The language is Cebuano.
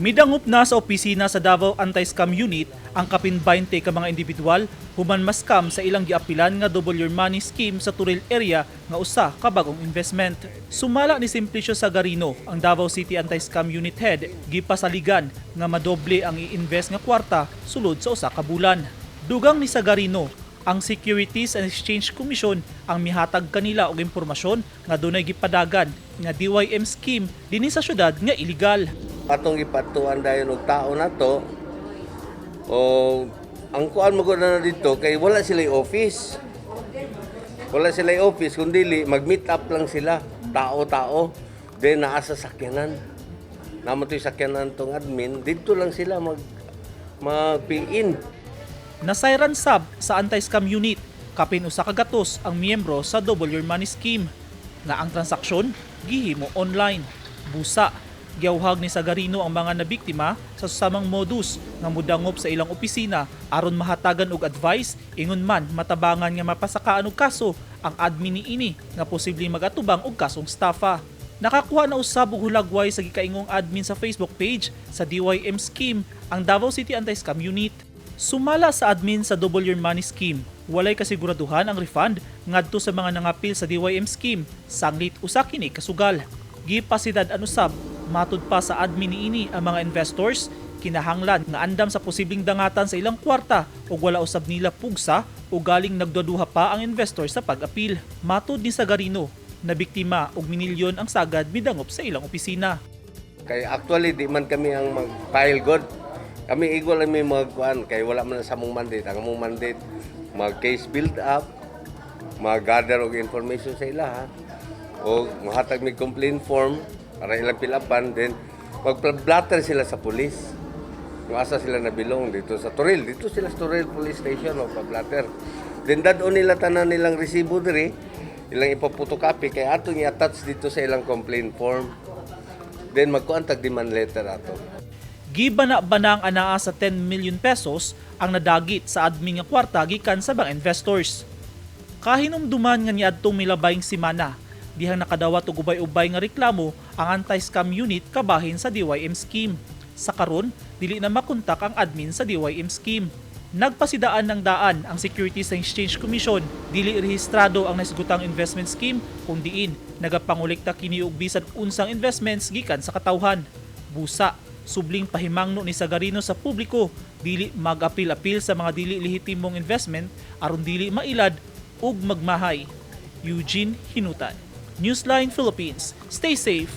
Midangop na sa opisina sa Davao Anti-Scam Unit ang kapin 20 ka mga individual human ma-scam sa ilang giapilan nga double your money scheme sa Toril area nga usa ka bagong investment. Sumala ni Simplicio Sagarino, ang Davao City Anti-Scam Unit head, gipasaligan nga madoble ang i-invest nga kwarta sulod sa usa ka bulan. Dugang ni Sagarino, ang Securities and Exchange Commission ang mihatag kanila og impormasyon nga dunay gipadagan nga DYM scheme dinhi sa syudad nga illegal. Atong gipatuan dayon og tao na to o ang kuan mo na dito kay wala sila office. Wala sila office kundi mag-meet up lang sila, tao-tao. Then naa sa sakyanan. Namo to'y sakyanan tong admin, dito lang sila mag-pay in. Nasayran sab sa anti-scam unit, kapin 100 ang miyembro sa Double Your Money Scheme nga ang transaksyon gihimo online. Busa, giyawhag ni Sagarino ang mga nabiktima sa susamang modus nga mudangop sa ilang opisina aron mahatagan og advice, ingon man matabangan nga mapasakaan og kaso ang admin niini nga posibleng magatubang og kasong estafa. Nakakuha na usab og hulagway sa gikaingong admin sa Facebook page sa DYM scheme ang Davao City Anti-Scam Unit. Sumala sa admin sa Double Your Money Scheme, walay kasiguraduhan ang refund ngadto sa mga nangapil sa DYM scheme sanglit usa kini kasugal. Gipasidad-an usab matud pa sa admin niini ang mga investors kinahanglan nga andam sa posibleng dangatan sa ilang kwarta ug wala usab nila pugsa o galing nagduduha pa ang investor sa pag-apil. Matud ni Sagarino, na biktima og minilyon ang sagad midangop sa ilang opisina. Kay actually di man kami ang mag-file god. Kami igwa lang may magkuan kay wala man sa among mandate. Ang among mandate mag case build up, mag-gather og information sa ila ha. O mahatag mig complaint form para ilang fill upan, then mag-blotter sila sa police. Kung asa sila nabilong dito sa Toril, dito sila sa Toril Police Station o pa-blotter. Then dad-on nila tanan nilang resibo diri, ilang ipa-photocopy kay atong i-attach dito sa ilang complaint form. Then magkuan tag demand letter ato. Gibana-bana ang anaa sa 10 million pesos ang nadagit sa admin nga kwarta gikan sa mga investors. Kahinumduman nga niadtong milabayng semana, dihang nakadawat og ubay-ubay nga reklamo ang anti-scam unit kabahin sa DYM scheme. Sa karon, dili na makontak ang admin sa DYM scheme. Nagpasidaan ng daan ang Securities and Exchange Commission, dili rehistrado ang nasgutang investment scheme kung diin nagapangolekta kini og bisan unsang investments gikan sa katawhan. Busa, subling pahimangno ni Sagarino sa publiko dili mag-apil-apil sa mga dili lehitimong investment aron dili mailad ug magmahay. Eugene Hinutan, Newsline Philippines. Stay safe.